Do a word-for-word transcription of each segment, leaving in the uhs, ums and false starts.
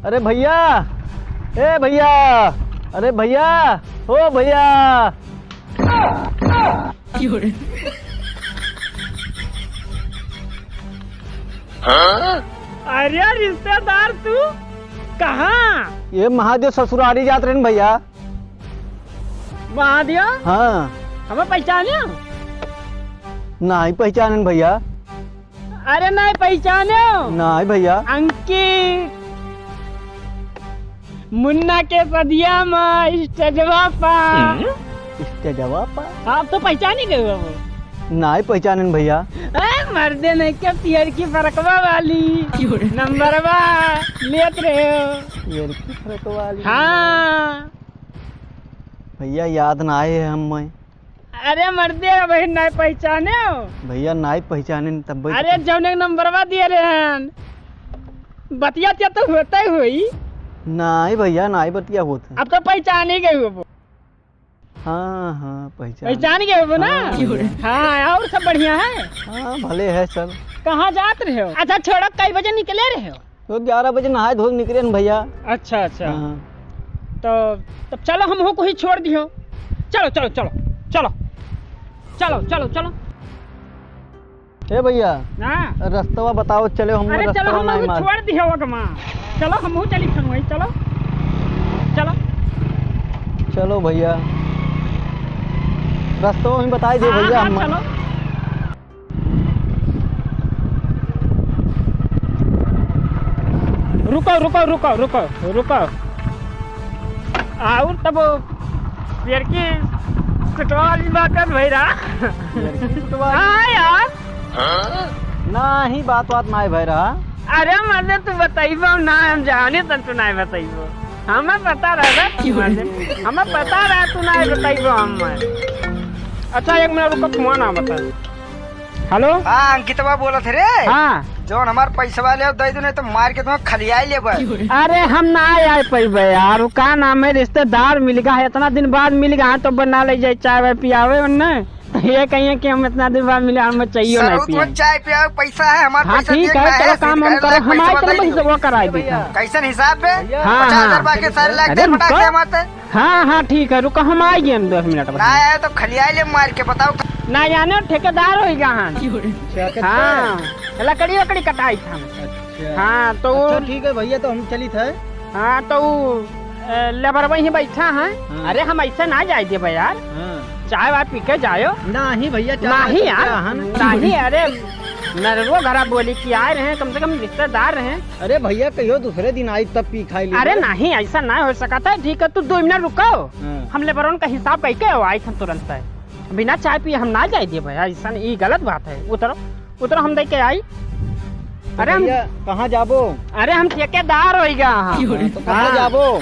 अरे भइया, ए भइया, अरे भइया, ओ भइया। अरे रिश्तेदार, तू कहाँ? ये महादेव ससुरारी जात रहेन भइया। महादेव? हाँ। हमें पहचाने? नाहीं पहचानेन भइया। अरे नाहीं पहचाने? नाहीं भइया। अंकित, मुन्ना के सदिया मा स्टेजवा पा। हम्म? स्टेजवा पा? आप तो पहचानी गए हो। नाहीं पहचानेन भइया। ए, मर्दे नहीं के पियर की फरकवा वाली। क्यों रे? नंबरवा लेत रहे हो। पियर की फरकवा वाली। हाँ। भइया याद नाहीं है हमें। अरे मर्दे, अबहीं नाहीं पहचाने हो? भइया नाहीं पहचानेन तब। अरे जौने नंबरवा दिए रहेन, बतिया तिया तो होते हुई। नाहीं भइया, नाहीं बतिया होत है। अब तो पहचान ही गए हो। हाँ, हाँ, पहचान। पहचान गए हो ना? हाँ, भइया। हाँ, और सब बढ़िया है? हाँ, भले है सब। कहाँ जात रहे हो? अच्छा, छोड़ो, कई बजे निकले रहे हो? तो ग्यारह बजे नहाए धोए निकलेन भइया। अच्छा, अच्छा। हाँ। तो तब चलो, हमहू को ही छोड़ दियो। चलो, चलो, चलो, चलो। चलो, चलो, चलो। ए भइया, हाँ। रस्तवा बताओ, चले हम। अरे चलो, रस्तवा हम नाहीं हमहू मार। छोड़ दियो वगमा। चलो, हमहू चली संगवारी, चलो। चलो। चलो भइया, रस्तवा ही बताई दे हाँ, भइया, हाँ, हम। चलो। रुको, रुको, रुको, रुको, रुको। और तब पियरकी सुटवा वाली बात कर भैरा। पियरकी सुटवा वाली? हाँ यार। नाहीं, बात, बात नाहीं भैरा। अरे मर्दे, तू बताइबो ना, हम जाने तन तू नाहीं बताइबो। हमें पता रहा, हमें पता रहा तू नाहीं बताइबो हमें। अच्छा, एक मिनट रुको, फोन आ बता। हेलो? हाँ, अंकितवा बोलत है रे। हाँ। जौन हमार पैसवा लेव, दे दो, नहीं तो मार के तुम्हें खलियाई लेबे। अरे, हम ना आए पइबे यार, वो का नाम है, रिश्तेदार मिल गया है, इतना दिन बाद मिल गया है, तो बना ले जाए, चाय वाय पियावे उन्ने। ये कहिए कि हम इतना दिन बाद मिले, हम चाहिए नहीं सर, पिए। तुम्हें चाय पियावे, पैसा है, हमार हाँ, पैसा ठीक है, चलो, काम हम करो, हम आए, चलो, बस वो कराई देते हैं। कैसन हिसाब पे? हाँ, पचास हजार हाँ। बाकी सारे लाख अरे, दे, फटाक से रुको। हमारे। हाँ, हाँ, ठीक है, रुको, हम आइ गए हम दस मिनट में। ना आए तो खलियाई ले मार के, बताओ। ना जाने, ठेकेदार होइ गया हन। ठेकेदार? हाँ, लकड़ी वकड़ी कटाई था। अच्छा। हाँ, तो अच्छा, ठीक है भैया, तो हम चलित है। हाँ, तो उ, ए, लेबर वहीं बैठा है। हाँ। अरे, हम ऐसे ना जाए देबे यार। हाँ। चाय वाय पी के जायो। नाहीं भैया, चाय नाहीं वाय यार, पी के आहन। नाहीं, अरे, नरवा घरा बोली कि आए रहे, कम से कम रिश्तेदार रहे। अरे भैया, कहियो दूसरे दिन आई तब पी खाई ले। अरे नहीं, ऐसा ना हो सकत है। ठीक है, तू दो मिनट रुको। हाँ। हम लेबरन का हिसाब कइके हो, आई थन तुरंत है। बिना चाय पिए हम ना जाए दिए भैया, ऐसा नहीं, ई गलत बात है। उतरो, उतरो, हम दे के आई। तो अरे हम भैया, कहाँ जाबो? अरे हम ठेकेदार होइ गया हाँ। हाँ, तो कहाँ हाँ। जाबो?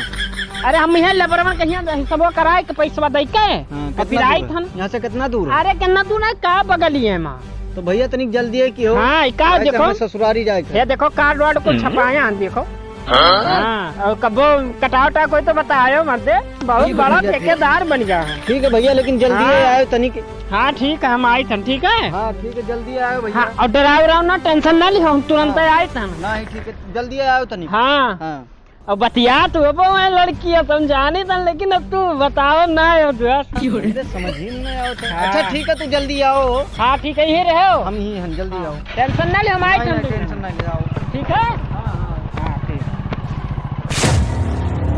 अरे हम यहाँ लेबरन का हिसाब कराए के पैसवा दे के, हाँ, और फिर कितना आई दूर है? थन। यहाँ से कितना दूर है? अरे कितना दूर है, का बगलिए मा। तो भैया तनिक जल्दी है कि हो। हाँ, ई का काहे कि देखो। हमें ससुरारी जाए के। ये देखो कार्ड वार्ड को हम्म। छपाया है, देखो। हाँ। हाँ, और कबो कटाव उटाव कोई तो बतायो मत दे, बहुत ठीक है बड़ा भैया, ठीक। ठेकेदार बन गया है। ठीक है भैया, लेकिन जल्दी हाँ। आयो तनिक। हाँ, ठीक है, हम आई थन, ठीक है? हाँ, ठीक है, जल्दी आयो भैया। हाँ, और डराओ, डराओ ना, tension ना लिहो, हम तुरंत हाँ। आई थन। नहीं, ठीक है, जल्दी आयो तनिक। हाँ। हाँ। अब बतिया तू अब मैं लड़की है, तुम जानी तन, लेकिन अब तू बताओ ना हो दोस्त। क्यों रे? मुझे समझ ही नहीं आवत है। हाँ। अच्छा ठीक है, तू जल्दी आओ। हाँ ठीक है, यही रहो। हम ही हैं, जल्दी हाँ। आओ। Tension ना ले, हम आए नहीं, थे। नहीं, tension ना ले, आओ। ठीक है? हाँ, हाँ। हाँ, ठीक।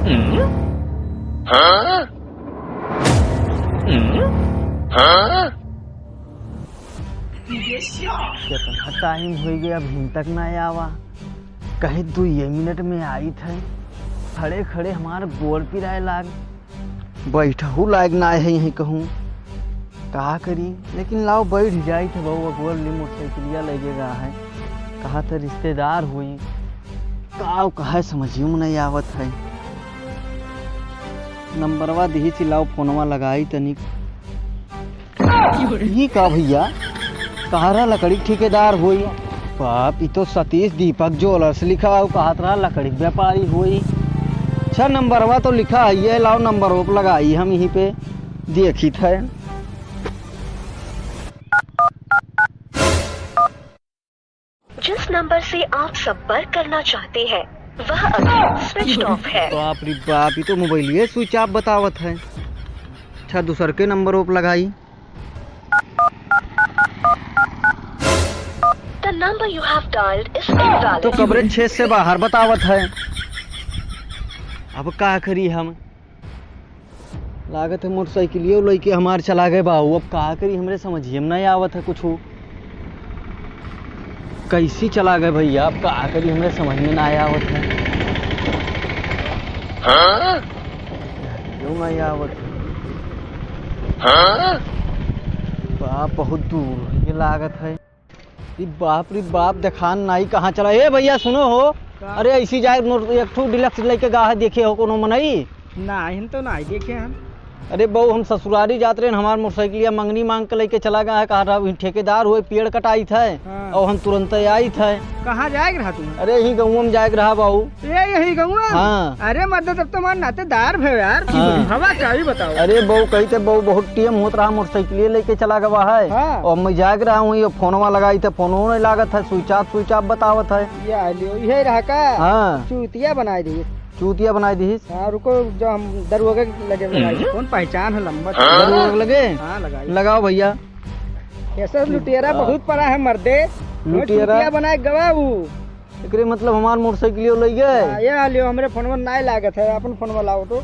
हम्म? हाँ? हम्म? हाँ? कितना time होइ गया, अभी तक ना आवा। कहे दुइये मिनट में आइत है। खड़े खड़े हमार गोड़ पिराए लाग। बैठहू लायक ना है यहीं कहूँ। का करी? लेकिन लाओ बैठ जाइत है बउआ, गोड़ ली मोटरसाइकिलिया लगे गा है। कहा तो रिश्तेदार होई। का कहा समझियो में नहीं आवत है। नंबरवा दिही सी, लाओ फोनवा लगाई तनिक। ई का भैया, कहरा लकड़ी के ठेकेदार होई? बाप, ई तो सतीश दीपक ज्वेलर्स लिखा है, कहत रहा लकड़ी के व्यापारी होई। अच्छा, नंबरवा तो लिखा है, ये लाओ नंबर ओप लगाई हम यहीं पे, देखित है। जिस नंबर से आप संपर्क करना चाहते हैं, वह अभी switched off है। बाप रे बाप, ई तो मोबाइलिये switch off बतावत है। अच्छा, दूसर के नंबर ओप लगाई। The number you have dialed is invalid। तो coverage क्षेत्र से बाहर बतावत है। अब का करी हम? लागत है मोटरसाइकिलियो लइके हमार चला गए बाऊ। अब का करी, हमरे समझिए में नहीं आवत है कुछ। कैसी चला गए भैया, अब का करी, हमरे समझ में ना आवत है। हाँ? क्यों नहीं आवत है? हाँ? बाप, बहुत दूर ये लागत है। ई बाप रे बाप, देखान नाई कहाँ चला। ए भैया सुनो हो, का? अरे ऐसी जाए नोट-, एक ठो डिलक्स लेके गा है, देखे हो कोनो मनई? ना, हम तो ना देखे हम। अरे बहू, हम ससुरारी जात रहे, हमार मोटरसाइकिलिया मंगनी मांग के लेके चला गया है, कहा रहा, "वहीं ठेकेदार हुए, पेड़ कटाई थे।" हाँ। और हम तुरंत आई थे। कहाँ जाए के रहा तू? अरे यही गाँव में जाए के रहा बहू। ए, यही गाँव? हाँ। अरे मर्द, तब तो हमार नातेदार भे यार। हाँ। हवा क्या ही बताओ। अरे बहू, कही थे बहू, बहुत टेम होत रहा, मोटरसाइकिलिया लेके चला गवा है। हाँ। और मैं जाए के रहा हूँ, ये फोनवा लगाई थे, फोनो नहीं लागत है, switch off, switch off बतावत है। ये आ लियो, ये रहा का? हाँ। चूतिया बनाई दी। चूतिया बनाई दी। हाँ, रुको, जो हम दरुआ के लगे लगाई। हम्म। कौन पहचान है लंबा? हाँ? दरुआ के लगे? हाँ, लगाई। लगाओ भैया। ऐसा लुटेरा हाँ। बहुत पड़ा है मर्दे। लुटेरा? चूतिया बनाए गवा वो। एकरे मतलब हमार मोटरसाइकिलियो लइ गए? हाँ, ये आ लियो, हमरे फोनवा नाय लागत है, अपन फोनवा लाओ तो।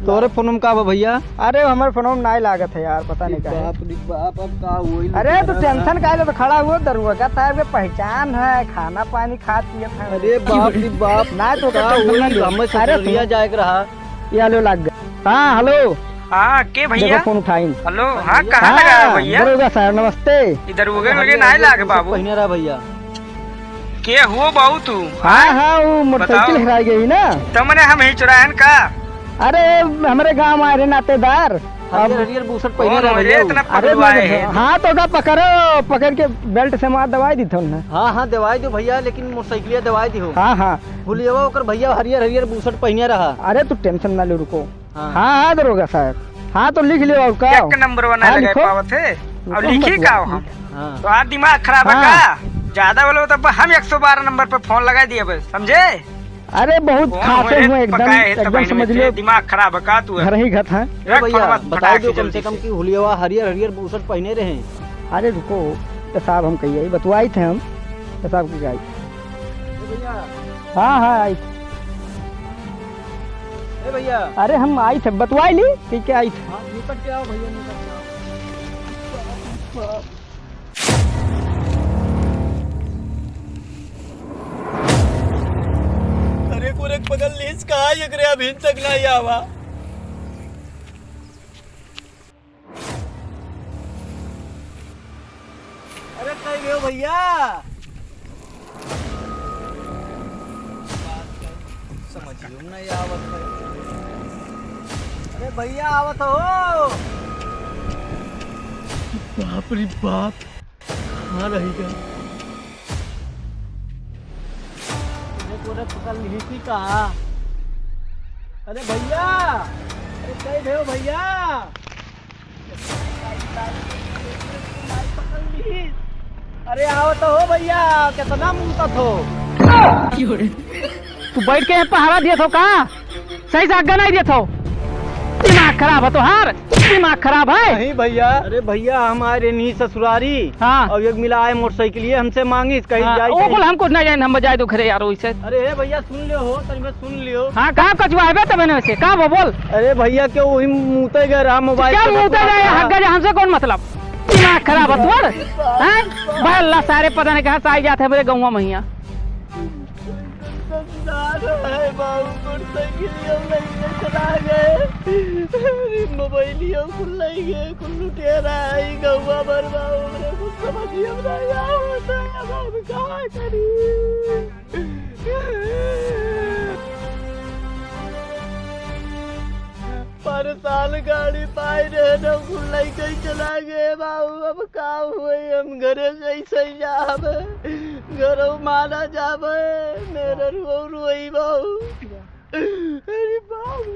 तोरे फोन में का बा भैया? अरे, हमरे फोन में नाय लागत है यार, पता नहीं का है। बाप रे बाप, अब का होई? अरे, तू टेंशन काहे लेत खड़ा हुआ? दरुआ का साहब के पहचान है, खाना पानी खात पियत है। अरे बाप रे बाप, ना तो का होई? हमें अरे, ससुरिया सुनो। जाए के रहा। ये लो लाग गए। हाँ, हेलो। हाँ, के भैया? देखो, फोन उठाइन। हेलो, हाँ, कहाँ हाँ, लगा है भैया? दरोगा साहब, नमस्ते। इधर उगे लगे ना लागे बाबू। पहिने रहा भैया। के हुओ बाबू तू? हाँ, हाँ? हाँ, वो मोटरसाइकिल बताओ। हेराई गई ना। तो मने हम ही चुरायन का? अरे, हमरे गाँव आए रहे नातेदार। हरियर, अब हरियर बुसट पहिने कौन रहा हो रे भैया। इतना अरे, पगलू आए मैं, हैं? हाँ, तो का पकड़ो, पकड़ के बेल्ट से मार दवाई दी थे उन्हें। हाँ, हाँ, दवाई दो भैया, लेकिन मोटरसाइकिलिया दवाई दी हो। हाँ, हाँ। हुलियवा ओकर भैया हरियर हरियर बुसट पहिने रहा। अरे तू टेंशन ना ले, रुको। हाँ। हाँ, हाँ, दरोगा साहब। हाँ, तो लिख लियो और का? एक नंबर वा नहीं हाँ, लगाए लिखो। पावत है। और रुको, लिखी मत का लिखो। हम? हाँ। तो आज दिमाग खराब है हाँ। का? ज्यादा बोलो तो हम एक सौ बारह नंबर पे फोन लगा दिए बस, समझे? अरे बहुत कौन खासे हो रे हुए एकदम, पकाए है एकदम तबाही समझ में लियो। दिमाग खराब है का तू? घर ही घत है। ए रख भैया, फोनवा बताओ फटाक दो से कम से जल्दी कम से। कि हुलियवा हरियर हरियर बुसट पहिने रहे। अरे रुको, तो साहब हम कहिए, बतवाई थे हम, तो साहब की गाई। ए भैया। हाँ, हाँ, आई। ए भैया। अरे हम आई थे, बतवाई ली, ठीक है, आई थे। हाँ, निपट के आओ भैया, निपट के आओ। अरे कुरे पकड़ लीस, कहाँ एकरे अभी तक नहीं आवा? अरे कहीं गयो भैया? समझियो में नहीं आवत है। अरे भैया आवत हो? बाप रे बाप, कहाँ रही गए? अरे तोरे पकड़ ली थी का? अरे भैया, अरे कहीं गयो भैया? अरे आओ तो हो भैया, कितना मुंतत हो? तू बैठ के पहरा दिया थो का? सही से आज्ञा नहीं दिया थो। दिमाग खराब है तोहार, दिमाग खराब है। नहीं भैया। अरे भैया, हम आए रहे नहीं ससुरारी। हाँ। और एक मिला आए मोटरसाइकिल, ये हमसे मांगी, कहीं हाँ, जाए ओ कहीं। बोल, हम कुछ नहीं जाए, हम जाए दो घरे यार, वैसे। अरे हे भैया, सुन लियो हो, तनी बस सुन लियो। हाँ, का कचुआ है बे तबे से? का बा बोल? अरे भैया, क्यों वही मुंहते गए रहा मोबाइल क्या पे मुंहते बतवा गए? रहा। हक गए, हमसे कौन मतलब? दिमाग खराब है तोर? हैं? बल्ला सारे पता नहीं कहाँ से आई जाते हैं मेरे गौवा महिया। समझा रहा है बाबू, मोटरसाइकिल हम नहीं चला गए। अरे मोबाइलियो कुल नहीं गए, कुल लुटेरा है गौवा भर बाबू, मेरे कुछ समझिए नहीं आवत है, अब हम कहाँ करी? पर साल गाड़ी पाए रहे न, कुल लइके चला गए बाबू। अब का होई, हम घरे कैसे जाब? घरो माना जाब, मेरे रो रोई बाबू। अरे बाबू।